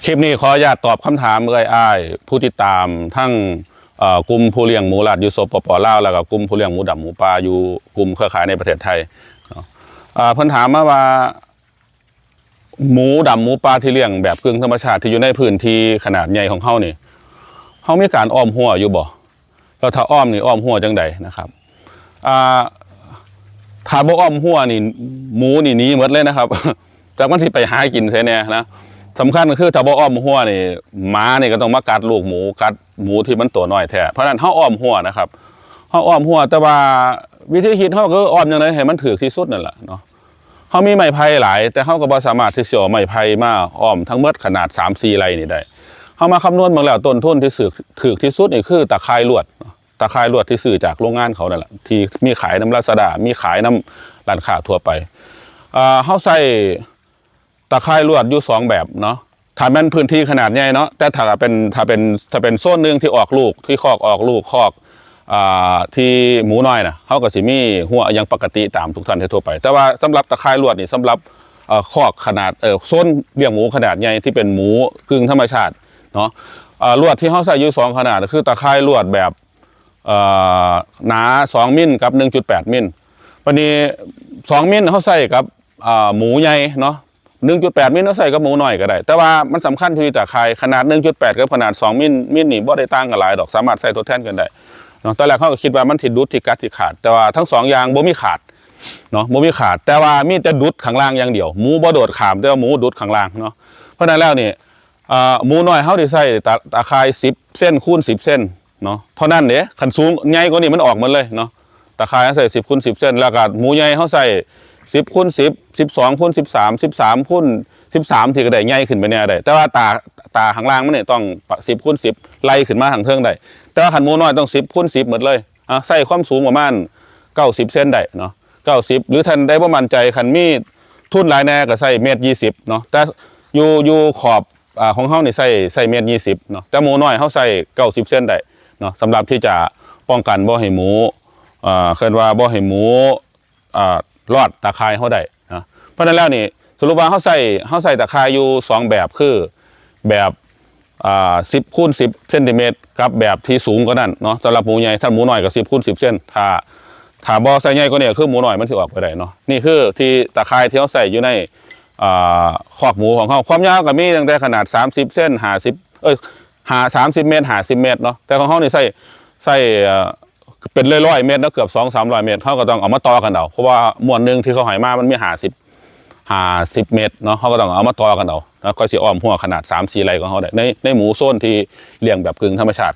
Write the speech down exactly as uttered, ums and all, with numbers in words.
คลิปนี้ขออนุญาตตอบคำถามเอื้อยอ้ายผู้ติดตามทั้งเอ่อกลุ่มผู้เลี้ยงหมูลาดอยู่ สปป ลาว แล้วก็กลุ่มผู้เลี้ยงหมูดำหมูป่าอยู่กลุ่มเครือข่ายในประเทศไทยเนาะอ่าเพิ่นถามมาว่า หมูดำหมูป่าที่เลี้ยงแบบกึ่งธรรมชาติที่อยู่ในพื้นที่ขนาดใหญ่ของเฮานี่เฮามีการอ้อมฮั้วอยู่บ่แล้วถ้าอ้อมนี่อ้อมฮั้วจั่งใดนะครับอ่าถ้าบ่อ้อมฮั้วนี่หมูนี่หนีหมดเลยนะครับ จักมันสิไปหากินไสแหน่นะสำคัญก็คือถ้าบ่อ้อมฮั้วนี่หมานี่ก็ต้องมากัดลูกหมูกัดหมูที่มันตัวน้อยแท้เพราะฉะนั้นเฮาอ้อมฮั้วนะครับเฮาอ้อมฮั้วแต่ว่าวิธีคิดเฮาก็อ้อมจั่งใดให้มันถูกที่สุดนั่นแหละเนาะ เฮามีไม้ไผ่หลายแต่เฮาก็บ่สามารถที่สิเอาไม้ไผ่มาอ้อมทั้งหมดขนาดสามสี่ไร่นี่ได้เฮามาคำนวณเบิ่งแล้วต้นทุนที่ถูกถูกที่สุดนี่คือตะข่ายลวดตะข่ายลวดที่ซื้อจากโรงงานเขานั่นแหละที่มีขายนำ Lazada มีขายนำร้านค้าทั่วไปอ่าเฮาใช้ตะข่ายลวดอยู่สองแบบเนาะถ้าแม่นพื้นที่ขนาดใหญ่เนาะแต่ถ้าเป็นถ้าเป็นถ้าเป็นโซนหนึ่งที่ออกลูกที่คอกออกลูกคอก อ่าที่หมูน้อยนะเขาก็สิมีฮั้วอย่างปกติตามทุกท่านทั่วไป แต่ว่าสำหรับตะข่ายลวดนี่สำหรับเอ่อคอกขนาดเอ่อโซนเลี้ยงหมูขนาดใหญ่ที่เป็นหมูกึ่งธรรมชาติเนาะเอ่อลวดที่เขาใส่อยู่สองขนาดคือตะข่ายลวดแบบเอ่อหนาสองมิลกับหนึ่งจุดแปดมิลวันนี้สองมิลเขาใส่กับอ่าหมูใหญ่เนาะ หนึ่งจุดแปดมิลเราใส่กับหมูน้อยก็ได้ แต่ว่ามันสำคัญที่ตะข่ายขนาดหนึ่งจุดแปดกับขนาดสองมิลมิลนี่บ่ได้ต่างกันหลายดอกสามารถใส่ทดแทนกันได้เนาะตอนแรกเขาก็คิดว่ามันสิดุดที่กัดที่ขาด แต่ว่าทั้งสองอย่างบ่มีขาดเนาะบ่มีขาด แต่ว่ามีแต่ดุดข้างล่างอย่างเดียว หมูบ่โดดข้ามแต่ว่าหมูดุดข้างล่างเนาะเพราะฉะนั้นแล้วนี่อ่าหมูน้อยเขาได้ใส่ตะตะข่ายสิบเซนคูณสิบเซนเนาะเท่านั้นเด้คันสูงใหญ่กว่านี้มันออกหมดเลยเนาะ ตะข่ายใส่สิบคูณสิบเซนแล้วก็หมูใหญ่เขาใส่สิบคูณสิบสิบสองคูณสิบสามสิบสามคูณสิบสามที่ก็ได้ใหญ่ขึ้นไปแน่ได้แต่ว่าตาตาข้างล่างมันเนี่ยต้องสิบคูณสิบไล่ขึ้นมาทางเทิงได้แต่ว่าคันหมูน้อยต้องสิบคูณสิบหมดเลยอ่ะใส่ความสูงประมาณเก้าสิบเซนได้เนาะเก้าสิบหรือท่านได้ประมาณใจคันมีทุนหลายแน่ก็ใส่เมตรยี่สิบเนาะแต่อยู่อยู่ขอบอ่าของเขานี่ใส่ใส่เมตรยี่สิบเนาะแต่หมูน้อยเขาใส่เก้าสิบเซนได้เนาะสำหรับที่จะป้องกันบ่ให้หมู เอ่อเคินว่าบ่ให้หมูอ่าลอดตาข่ายเขาได้นะเพราะฉะนั้นแล้วนี่สรุปว่าเขาใส่เขาใส่ตาข่ายอยู่สองแบบคือแบบอ่าสิบคูณสิบเซนติเมตรกับแบบที่สูงกว่านั้นเนาะสำหรับหมูใหญ่ถ้าหมูน้อยก็สิบคูณสิบเซนถ้าถ้าบ่ใส่ใหญ่กว่านี้คือหมูน้อยมันสิออกไปได้เนาะนี่คือที่ตาข่ายที่เขาใส่อยู่ในอ่าคอกหมูของเขาความยาวก็มีตั้งแต่ขนาดสามสิบเซนห้าสิบเอ้ยห้าสามสิบเมตรห้าสิบเมตรเนาะแต่ของเขานี่ใส่ใส่เอ่อ เป็นร้อยๆเมตรเนาะเกือบสองสามร้อยเมตรเขาก็ต้องเอามาต่อกันเอาเพราะว่าม้วนหนึ่งที่เขาให้มามันมีห้าสิบห้าสิบเมตรเนาะเขาก็ต้องเอามาต่อกันเอาแล้วก็สิอ้อมฮั้วขนาดสามสี่ไร่ของเขาได้ในในหมูโซนที่เลี้ยงแบบกึ่งธรรมชาติ